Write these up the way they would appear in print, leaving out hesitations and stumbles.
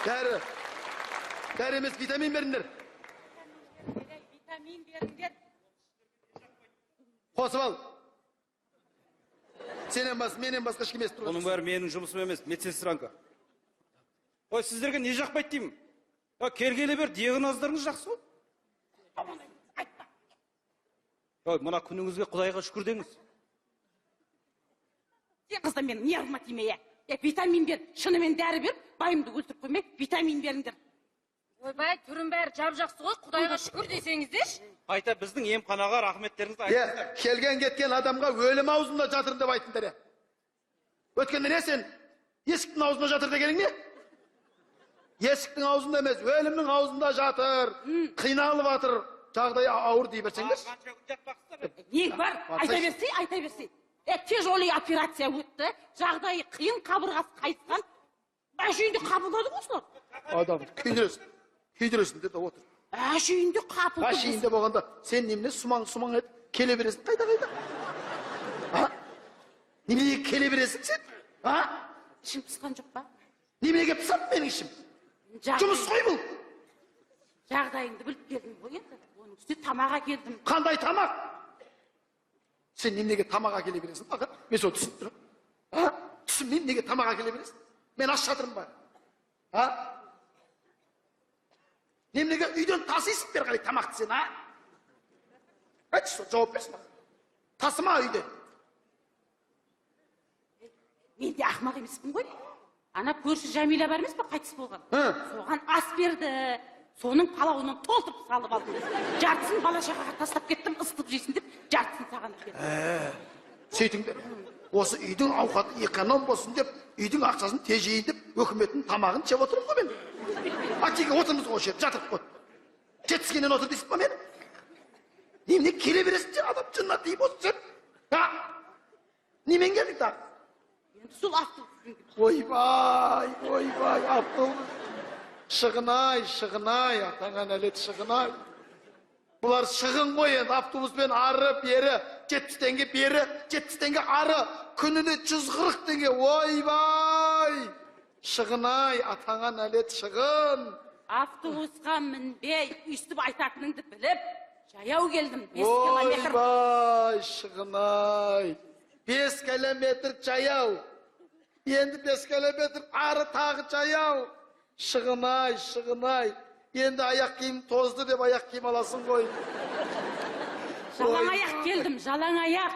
Дәрі. Дәрі емес, витамин беріңдер. Витамин беріңдер. Қосып ал. Сенен бас, менен басқа ешкім естіп Оның тұрған. бәрі менің жұмысым емес, медсестранка. Ой, сіздерге не жақпайды деймін. А, келгелі бері диагноздарыңыз жақсы ғой. Айтпа. Ой, мына күніңізге Құдайға шүкір деңіз. Сен қызда менің нервыма тиме, е. Е, витамин бер, шынымен дәрі беріп, байымды өлтіріп қоймай, витамин беріңдер. Ойбай, түрім бәрі жап жақсы ғой, құдайға шүкір десеңіздерші. Қайта біздің емханаға рахметтеріңізді Е, айтыңыздар. келген кеткен адамға өлім аузында жатыр деп айтыңдар, е. Өткенде не сен есіктің аузында жатыр дегенің не? Есіктің аузында емес, өлімнің аузында жатыр, қиналып жатыр, жағдайы ауыр дей берсеңдерші. Қанша күн жатпақсыздар? Нең бар? Барсайшы. Айта берсей, айта берсей. Е, тяжелый операция өтті, жағдайы қиын, қабырғасы қайысқан. Әшейінде қабылдады ғой осылар. Адамды күйдіресің, күйдіресің деп отыр. Әшейінде қабылдады. Әшейінде болғанда сен немене сумаң сумаң етіп келе бересің қайда қайда? А? Неменеге келе бересің сен? А? Ішім пысқан жоқ па? Неменеге пысады менің ішім? Жұмыс қой бұл. Жағдайыңды біліп келдім ғой енді. Оның үстіне тамақ әкелдім. Қандай тамақ? Сен неменеге тамақ әкеле бересің маған? Мен соны түсініп тұрмын. А? Түсінбеймін, неге тамақ әкеле бересің? Мен аш жатырмын ба? А? Неменеге үйден тасисың бері қарай тамақты сен, а? Айтшы, сол жауап берші маған. Тасыма үйден. Мен де ақымақ емеспін ғой. Ана көрші Жәмила бар емес пе, қайтыс болған? Hı. Соған ас берді. Соның палауынан толтырып салып алдым. Жартысын бала шағаға тастап кеттім, ысытып жейсін деп, жартысын саған әкелдім. Сөйтіңдер. Осы үйдің ауқаты эконом болсын деп, үйдің ақшасын тежейін деп, өкіметтің тамағын жеп отырмын ғой мен. А тегі отырмыз ғой осы жерде, жатырық қой. Жетіскеннен отыр дейсің ба мені? Немене келе бересің сен, адам жынына тиіп отырсың сен? А? Немен келдің тағы? Енді сол автобуспен келдім. Ойбай, ойбай, автобус. Шығын-ай, шығын-ай, атаңа нәлет шығын-ай. Бұлар шығын ғой енді, автобуспен ары бері 70 теңге, бері 70 теңге, ары күніне 140 теңге. Ойбай! Шығын-ай, атаңа нәлет шығын. Автобусқа мінбей, өйстіп айтатыныңды біліп, жаяу келдім. 5 километр. Ойбай, шығын-ай. 5 километр жаяу. Енді 5 километр ары тағы жаяу. Шығын-ай, шығын-ай. Енді аяқ киім тозды деп аяқ киім аласың ғой. Жалаң аяқ келдім, жалаң аяқ.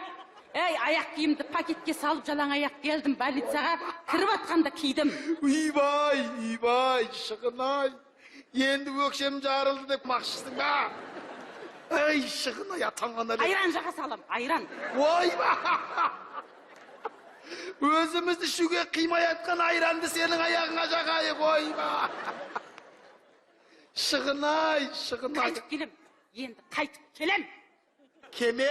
Ей, аяқ киімді пакетке салып жалаң аяқ келдім. Больницаға кіріп атқанда кидім. Үйбай, үйбай, шығын-ай. Енді өкшем жарылды деп мақшысың ба? Ей, шығын-ай, атаңа нәлет. Айран жаға салам, айран. Ойбай! Өзіміз ішуге қимай атқан айранды сенің аяғыңа жағайық, ойбай! Шығын-ай, шығын-ай. Қайтып келем. Енді қайтып келем. Кеме.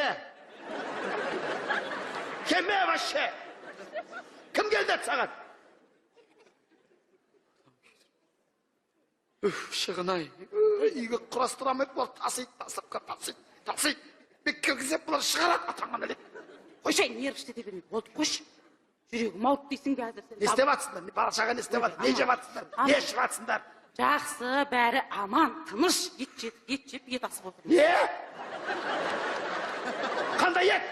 Кеме вообще. Кім келді деді саған? Үф, шығын-ай. Үйге құрастыра алмайды, бұлар тасиды, тасып, тасиды, тасиды. Мен кіргізіп бұлар шығарады, атаңа нәлет. Қойшы, ай, нерв іштете берме. Болды, қойшы. Жүрегім ауырды дейсің қазір сен. Не істеп жатсыңдар? Бала шаға не істеп жатыр? Не жеп жатсыңдар? Не ішіп жатсыңдар? Жақсы, бәрі аман, тыныш. Ет жеп, ет жеп, ет асып отырмын. Не? Қандай ет?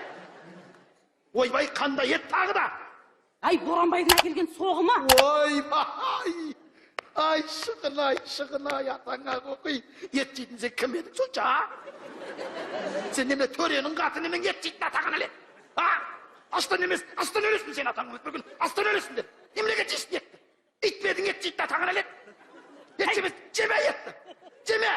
Ойбай, қандай ет тағы да? Ай, Боранбайдың әкелген соғымы. Ойбай! Ай, шығын-ай, шығын-ай, атаңа қоқи. Ет жейтін сен кім едің сонша, а? Сен немене төренің қатыны немен ет жейтін атаңа нәлет? А? Аштан емес, астан өлесің сен атаң бір күн, астан өлесің деп. Неменеге жейсің етті? Ит пе едің ет жейтін атаңа нәлет? Ет жемес, жеме етті. Жеме,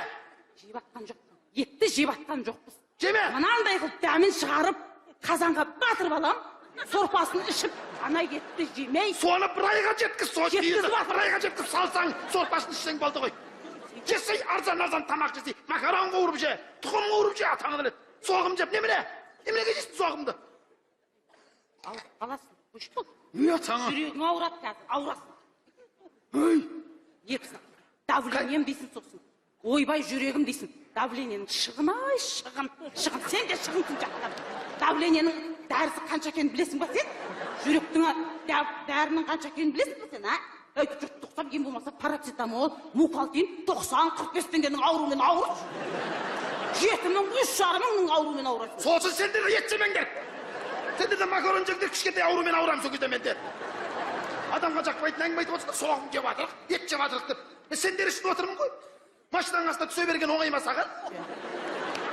Жеп атқан жоқпын. Етті жеп атқан жоқпыз. жеме. Мынандай қылып дәмін шығарып, қазанға батырып алам, сорпасын ішіп, ана етті жемей. Соны бір айға жеткіз, сол Жеткізіп күйді жатыр. бір айға жеткіз, салсаң, сорпасын ішсең болды ғой. Жесей арзан арзан тамақ жесей, макарон қуырып же, тұқым қуырып же, атаңа нәлет. Соғым жеп, немене? Неменеге жейсің соғымды? Ауырып қаласың, қойшы бол. Үй атаңа. Жүрегің ауырады қазір, ауырасың. Ей, Нервісің. Давлением дейсің сосын. Ойбай, жүрегім дейсің. Давлениенің шығын-ай, шығын, шығын. Сен де шығынсың жақтан. Давлениенің дәрісі қанша екенін білесің ба сен? Жүректің дәрінің қанша екенін білесің ба сен, а? Ей, жұртты Тоқтап, ең болмаса парацетамол, мукалтин, 90-45 теңгенің ауруымен ауыршы. 7 000, 3,5 мыңның ауруымен ауырасың. Сосын сендер ет жемеңдер. Сендер де макарон жеңдер, кішкентай аурумен ауырамын сол кезде мен де. Адамға жақпайтын әңгіме айтып отырсың, соғым жеп жатырық, ет жеп жатырық деп. Е, сендер үшін отырмын ғой. Машинаның астына түсе берген оңай ма саған?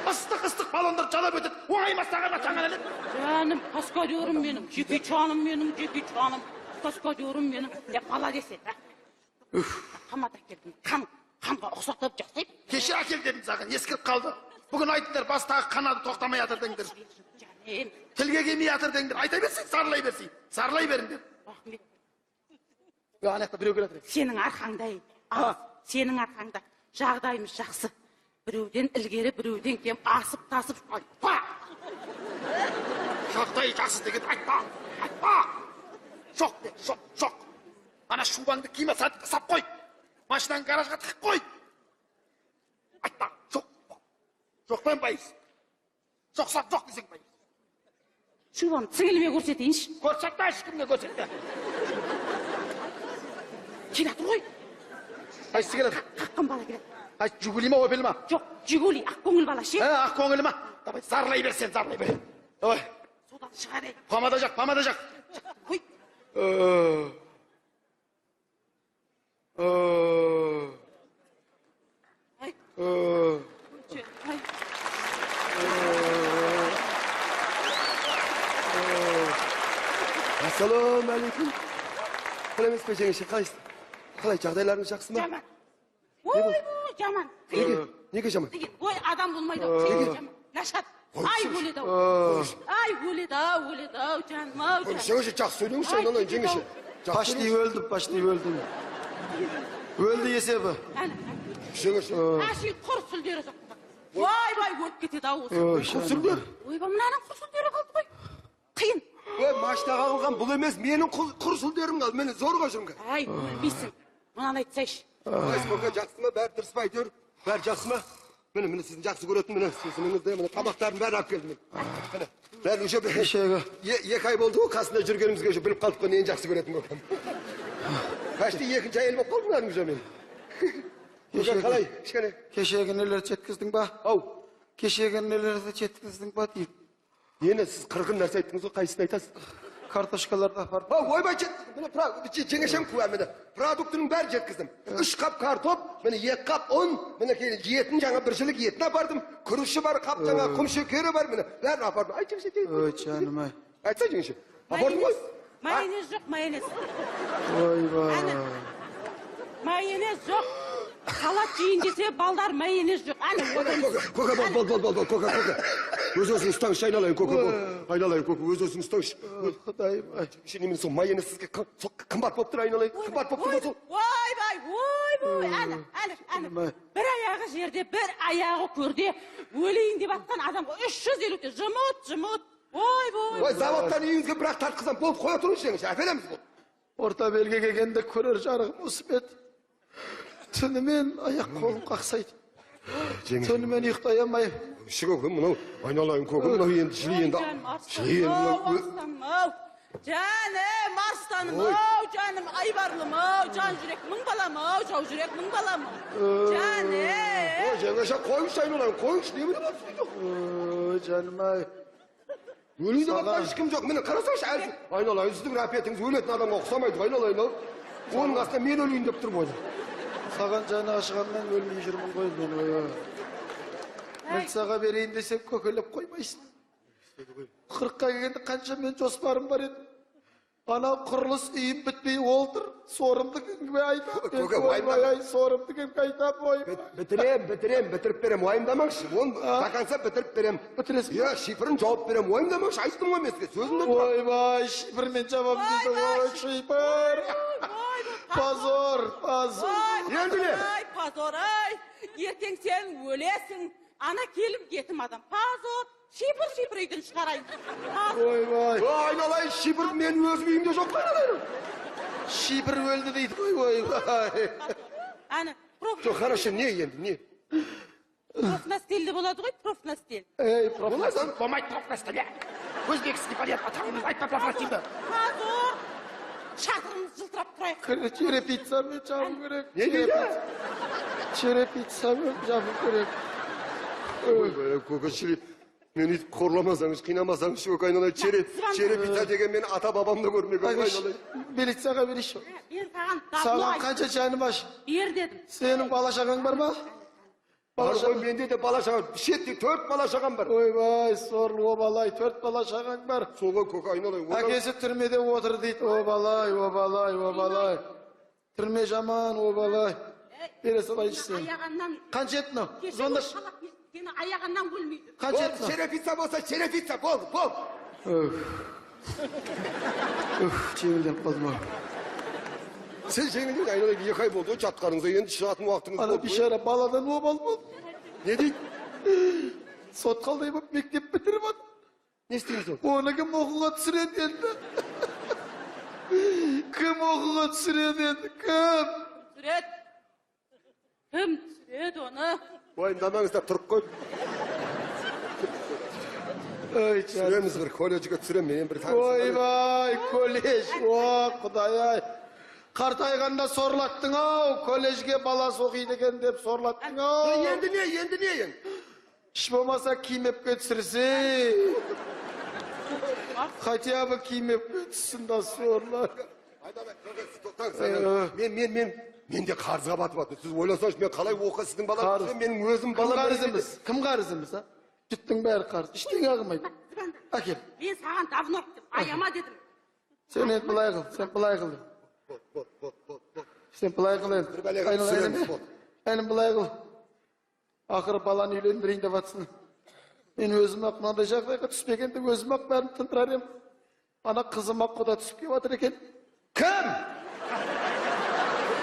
Ыстық ыстық баллондар жалап өтеді. Оңай ма саған, атаңа нәлет? Жаным, каскадерім менің, жеке жаным менің, жеке жаным, каскадерім менің. Деп бала десе, а? Қамат әкелдім, қан, қанға ұқсатып жасайды. Кеше әкел дедім саған, ескіріп қалды. Бүгін айттыңдар, бастағы қанады тоқтамай жатыр деңдер. Жаным, Тілге келмей жатыр деңдер. Айта берсең, зарлай берсең. Зарлай беріңдер. Рахмет. Е, ана жақта біреу келе жатыр. Сенің арқаңда, ей, аз, сенің арқаңда жағдайымыз жақсы. Біреуден ілгері, біреуден кем, асып тасып, Айтпа! Жағдай жақсы деген айтпа! Айтпа! Жоқ де, жоқ, жоқ. Ана шубаңды киме, садыққа сап қой. Машинаңды гаражға тығып қой. Айтпа, жоқ. Жоқтан байыз. Жоқсақ жоқ десең байыз. Шубамды сіңіліме көрсетейінші. Көрсетпе, ешкімге көрсетпе. Келе жатыр ғой. Қайсысы келеді? Қаққан бала келеді. Қайсы, Жигули ма, Опель ма? Жоқ, Жигули, ақ көңіл бала ше. Ә, ақ көңілі ма? Давай, зарлай бер сен, зарлай бер. Давай, Содан шығады. Ей. Помада жақ, помада жақ. Қой. Ай, ай. Ассалаумағалейкум. Қалай емес пе, жеңеше, қалайсыз? Қалай, жағдайларыңыз жақсы ма? Жаман. Ойбой, жаман. Неге? Неге жаман? Қиын. Ой, адам болмайды ау, қиын, жаман. Нашар. Ай, өледі ау. Ай, өледі ау, өледі ау, жаным ау, жаным. Жеңеше, жақсы сөйлеңізші, Ай, айналайын, жеңеше. Жақсы Почти сөйлеңізші. өлдім, почти өлдім. Өлді есебі. Әне, Жеңеше. әшейін құр сүлдері жоқ. Ойбай, өліп кетеді ау осы. Ой, Құр сүлдер. Ойбай, мынаның құр сүлдері қалды ғой. Қиын. Ой, машинаға қылған бұл емес, менің құр сүлдерім қалды. Мені зорға жүрмін. Ай, өлмейсің. Мынаны айтсайшы. Қалайсыз, көке, жақсы ма? Бәрі дұрыс па әйтеуір? Бәрі жақсы ма? Міне, міне, сіздің жақсы көретін, міне, сусыныңызды, міне, тамақтардың бәрін алып келдім мен. Міне, бәрі уже Кешегі. 2 ай болды ғой қасында жүргенімізге, уже біліп қалдық қой нені жақсы көретін көкем. Почти екінші әйел болып қалдым мынаның уже мен. Көке, қалай, кішкене? Кешегі нелерді жеткіздің ба? Ау, Кешегі нелерді жеткіздің ба деймін. Нені, сіз қырғын нәрсе айттыңыз ғой, қайсысын айтасыз? Картошкаларды апардым. Ау, ойбай, міне, жеңешем куә, міне, продуктының бәрін жеткіздім. 3 қап картоп, міне, 2 қап ұн, міне, кейін етін, жаңа бір жілік етін апардым. Күріші бар, қап жаңа құм шекері бар, міне, бәрін апардым. Айт, жеңеше, Ой, жаным ай. айтса, жеңеше. Апардым ғой. Майонез жоқ, майонез. Ойбай. Әне. Майонез жоқ. Салат жейін десе, балдар, майонез жоқ. Әне, отырмыз. Көке, көке, бол, бол, бол, бол, көке, көке. Өз өзін ұстаңызшы, айналайын, көке, бол. Айналайын, көке, өз өзін ұстаңызшы. Құдайым ай. Жеңеше, немене сол майонез сізге сол қымбат болып тұр, айналайын? Қымбат болып тұр ма сол? Ойбай, ойбай, әне, әне, әне. Бір аяғы жерде, бір аяғы көрде, өлейін деп атқан адамға 350 те жымыт, жымыт. Ойбой. Ой, заводтан үйіңізге бірақ тартқызам, болып, қоя тұрыңызшы, жеңеше, әпереміз бұл. Орта белге келгенде көрер жарығым осы ма еді? Түнімен аяқ қолым қақсайды. Түнімен ұйықтай алмаймын. Көке, мынау, айналайын, көке, мынау енді жылы енді. Жаным, Жылы енді арыстаным ау, мынау. арыстаным ау. Жаным, арыстаным Ой. ау, жаным, айбарлым ау, жан жүрек мың балам ау, жау жүрек мың балам ау. Жаным. Ой, жеңеше, қойыңызшы, айналайын, қойыңызшы, немене болып сөйтіп? Ой, жаным ай. Өлейін деп жатқан ешкім жоқ. Міне, қарасаңшы, әлсіз. Айналайын, сіздің рәпетіңіз өлетін адамға ұқсамайды ғой, айналайын ау. Оның астына мен өлейін деп тұрмын ғой. Саған жаны ашығаннан өлмей жүрмін ғой мен. Ой. Милицияға берейін десем, көкелеп қоймайсың. 40-қа келгенде қанша мен жоспарым бар еді. Анау құрылыс үйім бітпей отыр. Сорымды кімге айтамын? Көке, Ойбай, ай, сорымды кімге айтамын? Ойбай. Бітірем, бітірем, бітіріп берем, уайымдамаңызшы. Оны до конца бітіріп берем. Бітіресің ба? Иә, шифрын жауып берем, уайымдамаңызшы, айттым ғой мен сізге, сөзімде тұрамын. Ойбай, шифрмен жабамын дейді. Ой, шифр. Позор, позор. Енді не? Ай, позор, ай. Ертең сен өлесің. Ана келім кетім адам. Позор. Шипыр, шипыр үйден шығарайын. Позор. Ойбай. Ой, айналайын, шифр мен өзім үйімде жоқ қой, айналайын. Шипр өлді дейді ғой, ойбай. Әне, проф, Жоқ, хорошо, не енді, не? профнастилді болады ғой, профнастил. Ей, проф. Болмаса, Болмайды профнастил, иә. Өзбекский понятно, атаңыз айтпа профнастилді. Позор. Шатырымыз жылтырап тұрайық. Черепицамен жабу керек. Не дейді? Черепицамен жабу керек. Ойбай, көкешілік. Мені өйтіп қорламасаңыз, қинамасаңыз, көке айналайын. Черепица деген мен ата бабам да көрмеген ғой айналайын. Милицияға берейінші. Мен саған давно Саған айттым. қанша жаным аш? Бер дедім. Сенің бала шағаң бар ма? Бар ғой, менде де бала шағам. Шетте төрт бала шағам бар. Ойбай, сорлы обалай, төрт бала шағаң бар. Сол ғой, көке айналайын. Әкесі түрмеде отыр дейді. Обалай, обалай, обалай. Түрме жаман, обалай. Бере салайыншы сені. Аяғаннан Қанша еді мынау? кеше Звондашы. қалап сені аяғаннан өлмейді. Қанша еді Болды, мынау? черепица болса, черепица, болды, болды. Уф. Уф, жеңілденіп қалдым ау. Сіз жеңілден айналайын, 2 ай болды ғой жатқаныңызға, енді шығатын уақытыңыз Ана болды ғой. бейшара баладан обал болды. Не дейді? Сотқалдай болып мектеп бітіріп жатыр. Не істейміз ол? Оны кім оқуға түсіреді енді? Кім оқуға түсіреді енді? Кім? Түсіреді. Кім түсіреді оны? Уайымдамаңыздар, тұрып қой. Ой, жаным. Түсіреміз бір колледжге түсіремін, мен бір танысым бар еді. Ойбай, колледж. О, құдай ай. Қартайғанда сорлаттың ау, колледжге баласы оқиды екен деп сорлаттың ау. Енді не, енді не енді? Еш болмаса кимепке түсірсе. Хотя бы кимепке түссін да сорлы. Айналайын, көке, сіз тоқтаңыз, айналайын. Мен де қарызға батып жатырмын. Сіз ойласаңыз, мен қалай оқы сіздің балам, Қарыз. менің өзім Кім балам. қарыз емес? Кім қарыз емес, а? Жұрттың бәрі қарыз. Ештеңе қылмайды. Әкел. Мен саған давно айттым. Аяма дедім. Сен енді былай қыл, сен былай қыл. Бол, бол, бол, бол, бол. Сен былай қыл енді. Бір бәлеге Айналайын, түсіреміз, бол. Әнім былай қыл. Ақыры баланы үйлендірейін деп жатсың. Мен өзім ақ мынандай жағдайға түспегенде өзім ақ бәрін тындырар едім. Ана қызым ақ құда түсіп келіп жатыр екен. Кім?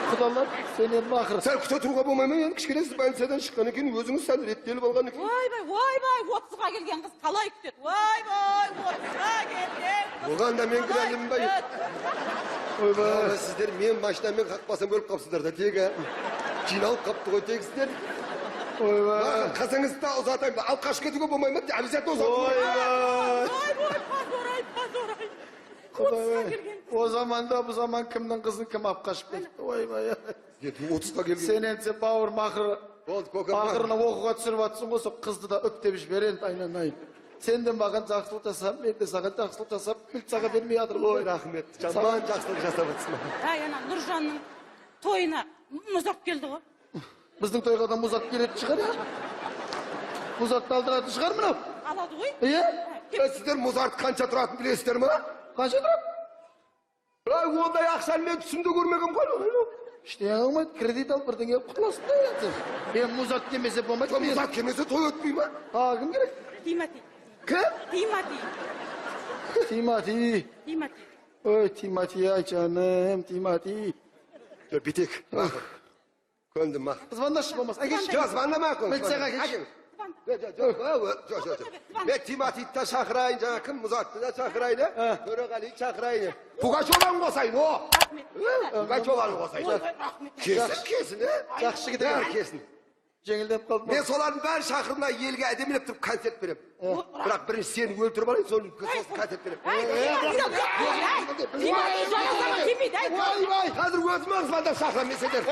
Құдалар, сен енді ақыры. Сәл күте тұруға болмай ма енді? Кішкене сіз больницадан шыққаннан кейін өзіңіз сәл реттеліп алған екен. Ойбай, ойбай, 30-ға келген қыз қалай күтеді? Ойбай, 30-ға келген қыз. Оған да мен қалай кінәлімін ба? күтеді? Ойбай. Ана, сіздер мен машинамен қақпасам өліп қалыпсыздар да тек, а. Жиналып қалыпты ғой тек сіздер. Ойбай. Маған қызыңызды да ұзатайын ба? Алып қашып кетуге болмай ма? Обязательно ұзату керек. Ойбай. Ойбай, позор ай, позор ай. Құдай 30-ға ай. келген. О заманда бұл заман кімнің қызын кім алып қашып кетті? Ойбай. Енді 30-ға келген. Сен енді сен бауырым ақыры Болды, көкем. ақырына оқуға түсіріп жатсың ғой, сол қызды да үптеп жібер енді айналайын. Сен де маған жақсылық жасап, мен де саған жақсылық жасап, милицияға бермей жатырмын Ой, ғой. рахмет. Жаман жақсылық жасап жатсың маған. Әй, ана Нұржанның тойына Музарт келді ғой. Біздің тойға да Музарт келетін шығар, иә? Музартты алдыратын шығар мынау. Алады ғой. Иә? Е, сіздер Музарт қанша тұратынын білесіздер ма? Қанша тұрады? Ай, ондай ақшаны мен түсімде көрмеген ғой. Ештеңе қылмайды, кредит алып бірдеңе қылып құтыласың да енді. Е, Музарт келмесе болмайды. Жоқ, Музарт келмесе той өтпей ма? А, кім керек? Тимати. Кім? Тимати. Тимати. Тимати. Ой, Тимати, ай жаным, Тимати. Жоқ, бүйтейік. Көндім ма? Звондашы болмаса, әкелші. Жоқ, звондамай ақ қойыңыз. Милицияға әкелші. Әкеліңіз. Жоқ, жоқ, жоқ, жоқ, жоқ. Мен Тиматиді да шақырайын, жаңа кім Музартты да шақырайын, ә? Төреғалиді шақырайын. Пугачеваны қосайын, о! Рахмет. Пугачеваны қосайын. Ойбай, рахмет. Келсін, келсін, ә? Жақсы жігіт екен. Бәрі келсін. Жеңілдеп қалдым. Мен солардың бәрін шақырып мына елге әдемілеп тұрып концерт беремін. Бірақ бірінші сені өлтіріп алайын, сосын концерт беремін. Әй, Тимати, звондасаң келмейді, әй. Ойбай! Қазір өзім ақ звондап шақырамын мен сендерді.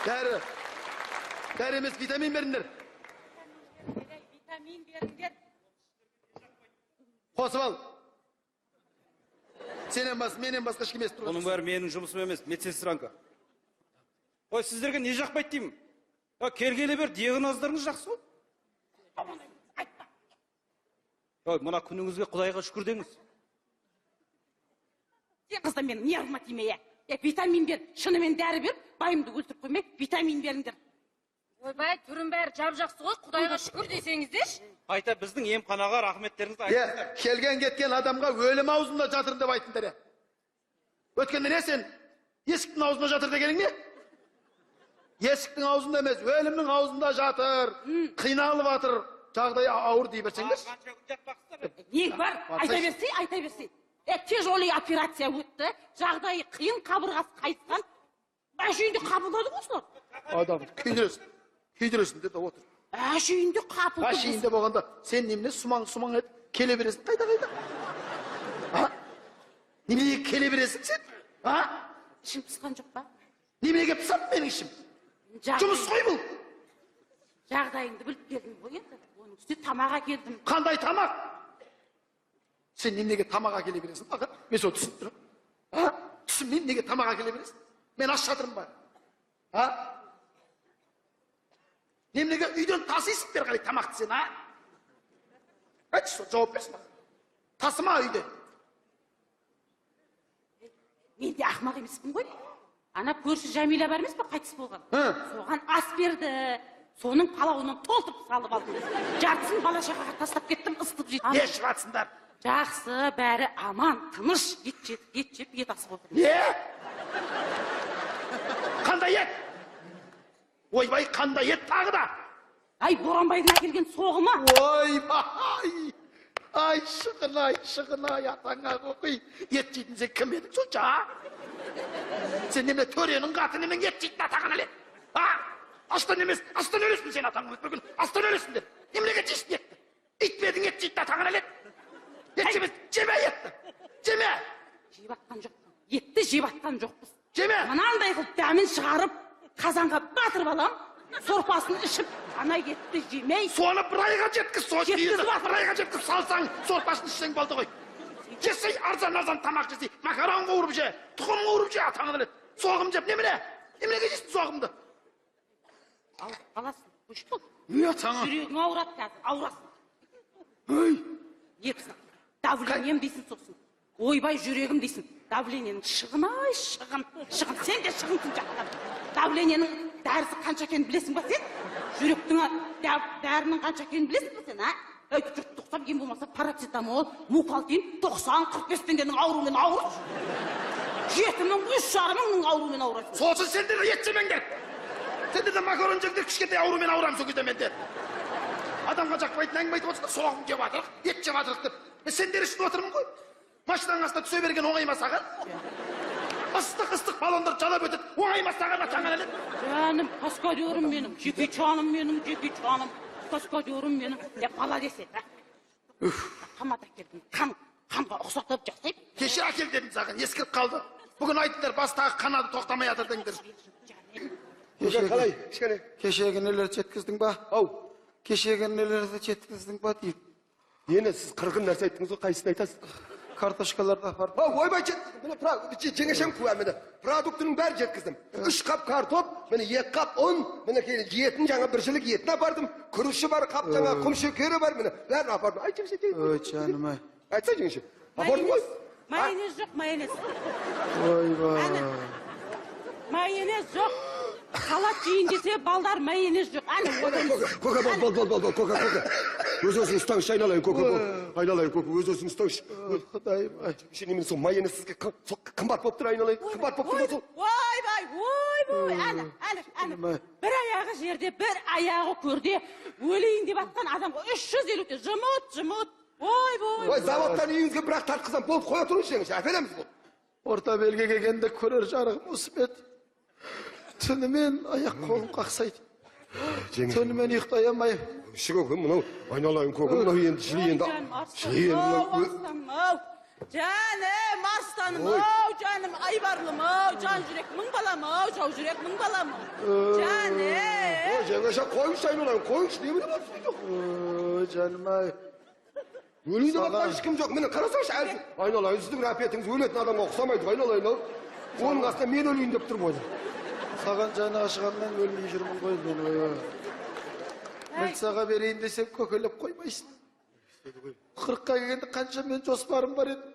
Дәрі. Дәрі емес, витамин беріңдер. Витамин беріңдер. Қосып ал. Сенен бас, менен басқа ешкім естіп Оның бәрі менің жұмысым емес, медсестранка. Ой, сіздерге не жақпайды деймін? А, келгелі бері диагноздарыңыз жақсы ғой. Айтпа. Ой, мына күніңізге Құдайға шүкір деңіз. Сен қызда менің нервыма тиме, е. Е, витамин бер, шынымен дәрі беріп, байымды өлтіріп қоймай, витамин беріңдер. Ойбай, түрім бәрі жап жақсы ғой, құдайға шүкір десеңіздерші. Қайта біздің емханаға рахметтеріңізді Е, айтыңыздар. келген кеткен адамға өлім аузында жатыр деп айтыңдар. Е. Өткенде не сен? Есіктің аузында жатыр дегенің не? Есіктің аузында емес, өлімнің аузында жатыр. Қиналып жатыр. Жағдайы ауыр дей берсеңдерші. Қанша күн жатпақсыздар? Нең бар? Айта берсей, айта берсей. Е, тяжелый операция өтті, жағдайы қиын, қабырғасы қайысқан. Әшейінде қабылдады ғой осылар. Адамды күйдіресің. Күйдіресің деп отыр. Әшейінде қапылды. Әшейінде болғанда сен немене сумаң сумаң етіп келе бересің қайда қайда? А? Неменеге келе бересің сен? А? Ішім пысқан жоқ па? Неменеге пысады менің ішім? Жұмыс қой бұл. Жағдайыңды біліп келдім ғой енді. Оның үстіне тамақ әкелдім. Қандай тамақ? Сен неменеге тамақ әкеле бересің аға? Мен соны түсініп тұрмын. А? Түсінбеймін, неге тамақ әкеле бересің? Мен аш жатырмын ба? А? Неменеге үйден тасисың бері қарай тамақты сен, а? Айтшы, сол жауап берші маған. Тасыма үйден. Мен де ақымақ емеспін ғой. Ана көрші Жәмила бар емес пе, қайтыс болған? Соған ас берді. Соның палауынан толтырып салып алдым. Жартысын бала шағаға тастап кеттім, ысытып жейді. Не ішіп жатсыңдар? Жақсы, бәрі аман, тыныш, ет жеп, ет жеп, ет асып отыр. Не? Қандай ет? Ойбай, қандай ет тағы да? Ай, Боранбайдың әкелген соғымы. Ойбай! Ай, шығын ай, шығын ай, атаңа қоқи. Ет жейтін сен кім едің сонша, а? Сен немене төренің қатыны немен ет жейтін атаңа нәлет? А? Аштан емес, астан өлесің сен атаң бір күн, астан өлесің деп. Неменеге жейсің етті? Ит пе едің ет жейтін атаңа нәлет? Ет жемес, жеме етті. Жеме, Жеп атқан жоқпын. Етті жеп атқан жоқпыз. Жеме. Мынандай қылып дәмін шығарып, қазанға батырып алам, сорпасын ішіп, ана етті жемей. Соны бір айға жеткіз, сол Жеткізіп күйесі. жатыр. Бір айға жеткіз, салсаң, сорпасын ішсең болды ғой. Жесей, арзан арзан тамақ жесей, макарон қуырып же, тұқым қуырып же, атаңа нәлет. Соғым жеп, немене? Неменеге жейсің соғымды? Ауырып қаласың. Қойшы бол. Үй, атаңа. Жүрегің ауырады қазір, ауырасың. Үй. Епсің. Давлением дейсің сосын. Ойбай, жүрегім дейсің. Давлениенің шығын ай, шығын, шығын. Сен де шығынсың жақында. Давлениенің дәрісі қанша екенін білесің ба сен? Жүректің дәрінің қанша екенін білесің ба сен, а? Ей, жұрт тоқтап, ең болмаса парацетамол, мукалтин, 90-45 теңгенің ауруымен ауырып. 7 000, 3,5 мыңның ауруымен ауырасың. Сосын сендер де ет жемеңдер. Сендер де макарон жеңдер, кішкентай аурумен ауырамын сол кезде мен де. Адамға жақпайтын әңгіме айтып отырсыңдар, соғым жеп жатырық, ет жеп жатырық деп. Мен сендер үшін отырмын ғой. Машинаның астына түсе берген оңай ма саған? Ыстық ыстық баллондар жалап өтеді, оңай ма саған, атаңа нәлет? Жаным, каскадерім менің, жеке жаным менің, жеке жаным, каскадерім менің. Деп бала десе, а? Томат әкелдім, қан, қанға ұқсатып жасайды. Кеше әкел дедім саған, ескіріп қалды. Бүгін айттыңдар, бас тағы қанады тоқтамай жатыр деңдер. Көке, қалай кішкене? Кешегі нелерді жеткіздің ба? Ау. Кешегі нелерді жеткіздің ба деймін. Нені, сіз қырғын нәрсе айттыңыз ғой, қайсысын айтасыз? Картошкаларды апарып. Ау, ойбай, міне жеңешем куә, міне продуктының бәрін жеткіздім. 3 қап картоп, міне 2 қап ұн, мінекей етін жаңа бір жілік етін апардым, күріші бар, қап жаңа құм шекері бар, міне бәрін апардым. Айт, жеңеше. Ой, жаным ай. Айтса, жеңеше, апардым ғой. Майонез жоқ, майонез. Ойбай. Әне. Майонез жоқ. Салат жейін десе, балдар майонез жоқ. Әне, отырмыз. Көке, бол, бол, бол, бол, бол, көке, көке. Өз өзін ұстаңызшы, айналайын, көке, бол. Айналайын, көке, өз өзін ұстаңызшы. Құдайым ай. Жеңеше, немене сол майонез сізге сол қымбат болып тұр, айналайын, қымбат болып тұр ма сол? Ойбай, ойбай, әне, әне, әне. Бір аяғы жерде, бір аяғы көрде, өлейін деп атқан адамға 350 теңге. Жұмыт, жұмыт. Ойбой. Ой, заводтан үйіңізге бірақ тартқызам, болып қоя тұрыңызшы, жеңеше, әпереміз бұл. Орта белге келгенде көрер жарығым осы ма еді? Түнімен аяқ қолым қақсайды. Жеңеше. Түнімен ұйықтай алмаймын. Көке, мынау, айналайын, көке, мынау енді жылы енді, жылы енді мынау. Арыстаным ау, жаным, арыстаным Ой. ау, жаным, айбарлым ау, жан жүрек мың балам ау, жау жүрек мың балам ау, жаным. Ой, жеңеше, қойыңызшы, айналайын, қойыңызшы, немене бар сізде? Ой, жаным ай. Өлейін деп жатқан ешкім жоқ. Міне қарасаңшы, әлі айналайын, сіздің рәпетіңіз өлетін адамға ұқсамайды, айналайын ау. Оның астына мен өлейін деп тұрмын ғой. Саған жаны ашығаннан өлмей жүрмін ғой мен. Ой. Милицияға берейін десем көкелеп қоймайсың. 40-қа келгенде қанша мен жоспарым бар еді.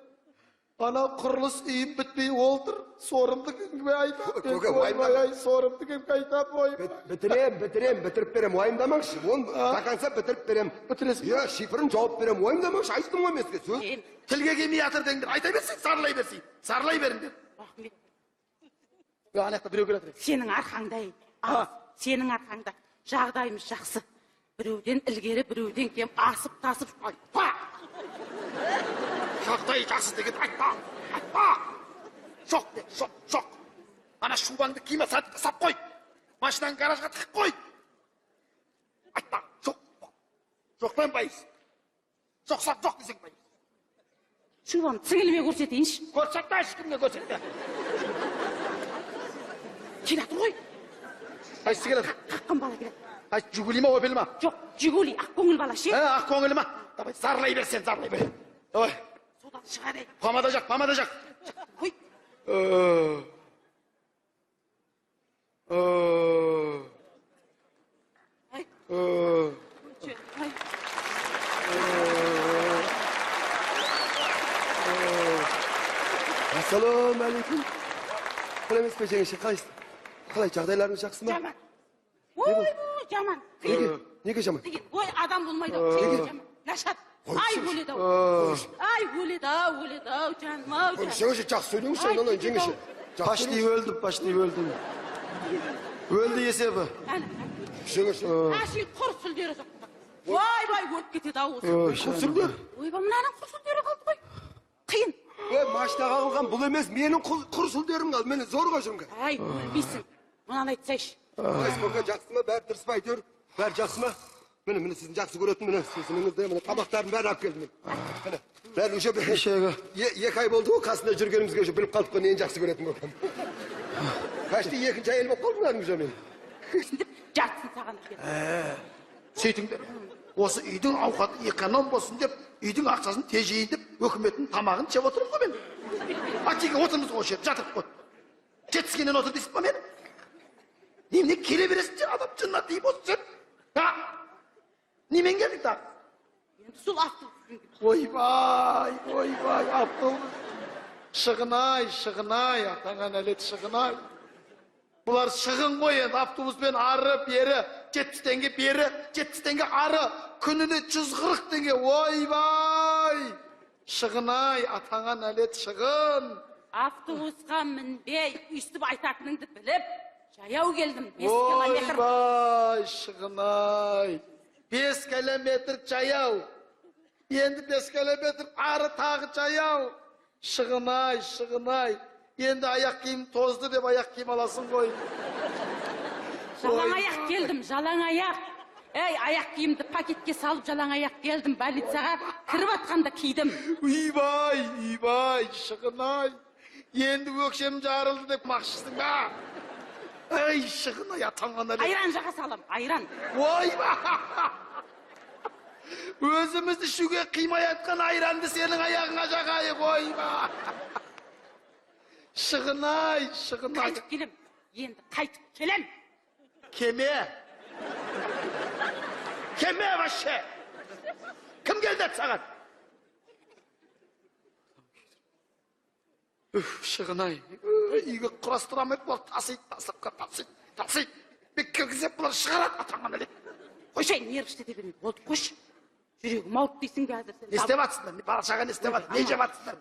Анау құрылыс үйім бітпей отыр. Сорымды кімге айтам? Көке, Ойбай, уайымдама. ай, сорымды кімге айтам? Ойбай. Бітірем, бітірем, бітіріп берем, уайымдамаңызшы. Оны до конца бітіріп берем. Бітіресің ба? Иә, шифрын жауып берем, уайымдамаңызшы, айттым ғой мен сізге. Сөз. Тілге келмей жатыр деңдер. Айта берсең, зарлай берсей. Зарлай беріңдер. Рахмет. Ана жақта біреу келе жатыр. Сенің арқаңда, ей. Сенің арқаңда. Жағдайымыз жақсы. Біреуден ілгері, біреуден кем, асып тасып. Айтпа! Жағдай жақсы деген айтпа! Айтпа! Жоқ де, жоқ, жоқ. Ана шубаңды киме, сап қой. Машинаңды гаражға тығып қой. Айтпа. Жоқпен пайыз. Жоқсақ жоқ десең пайыз. Шубаны сіңіліме көрсетейінші. Көрсетпе, ешкімге көрсетпе. Келе жатыр ғой. Қайсысы келеді? Қаққан бала келеді. Қайсы, Жигули ма, Опель ма? Жоқ, Жигули, ақ көңіл бала ше. Ә, ақ көңілі ма? Давай, зарлай бер сен, зарлай бер. Давай, Содан шығады. Помада жақ, помада жақ. Ой. Ай. Ай. Ассалаумағалейкум. Қалай емес пе, жеңеше, қалайсыз? Қалай, жағдайларыңыз жақсы ма? Жаман. Ой, жаман. Неге? Неге жаман? Қиын. Ой, адам болмайды ау. Қиын, жаман. Нашар. Ай, өледі ау. Ай, өледі ау, өледі ау, жаным ау, жаным. Жеңеше, жақсы сөйлеңізші, Ай, айналайын, жеңеше. Жақсы Почти өлдім, почти өлдім. Өлді есебі. Әне, Жеңеше. әшейін құр сүлдері жоқ. Ойбай, өліп кетеді ау осы. Ой, Құр сүлдер. Ойбай, мынаның құр сүлдері қалды ғой. Қиын. Ей, машинаға қылған бұл емес, менің құр сүлдерім қалды. Мені зорға жүрмін. Ай, өлмейсің. Мынаны айтсайшы. Қалайсыз, көке, жақсы ма? Бәрі дұрыс па әйтеуір? Бәрі жақсы ма? Міне, міне, сіздің жақсы көретін, міне, сусыныңыз да, міне, тамақтардың бәрін алып келдім. Міне, бәрін уже Кешегі. 2 ай болды ғой қасында жүргенімізге, уже біліп қалдық қой нені жақсы көретін көкем. Почти екінші әйел болып қалдым кәдімгі уже мен. Деп жартысын саған әкелдім. Сөйтіңдер. Осы үйдің ауқаты эконом болсын деп, үйдің ақшасын тежейін деп, өкіметтің тамағын жеп отырмын ғой мен. А теге отырмыз ғой осы жерде, жатырық қой. Жетіскеннен отыр дейсің ба мені? Немене келе бересің, адам жынына тиіп отырсың сен? А? Немен келдің тағы? Енді сол автобуспен. Ойбай, ойбай, автобус. Шығын-ай, шығын-ай, атаңа нәлет, шығын-ай. Бұлар шығын ғой енді, автобуспен ары бері 70 теңге, бері 70 теңге, ары күніне 140 теңге. Ойбай! Шығын-ай, атаңа нәлет, шығын. Автобусқа мінбей, өйстіп айтатыныңды біліп, жаяу келдім. 5 километр. Ойбай, шығын-ай. 5 километр жаяу. Енді 5 километр ары тағы жаяу. Шығын-ай, шығын-ай. Енді аяқ киім тозды деп аяқ киім аласың ғой. Жалаң аяқ келдім, жалаң аяқ. Ей, аяқ киімді пакетке салып, жалаң аяқ келдім. Больницаға кіріп атқанда кидім. Үйбай, үйбай, шығын-ай. Енді өкшем жарылды деп мақшысың ба? Ай, шығын-ай, атаңа нәлет. Айран жаға салам, айран. Ойбай! Өзіміз ішуге қимай атқан айранды сенің аяғыңа жағайық, ойбай! Шығын-ай, шығын-ай. Қайтып келем. Енді қайтып келем. Кеме. Кеме вообще. Кім келді деді саған? Үф, шығын-ай. Үйге құрастыра алмайды бұлар, тасиды, тасып, тасиды, тасиды. Мен кіргізіп, бұлар шығарады, атаңа нәлет. Қойшы, нерв істете берме. Болды, қойшы. Жүрегім ауырды дейсің қазір сен. Не істеп жатсыңдар? Бала шаға не істеп жатыр? Не жеп жатсыңдар?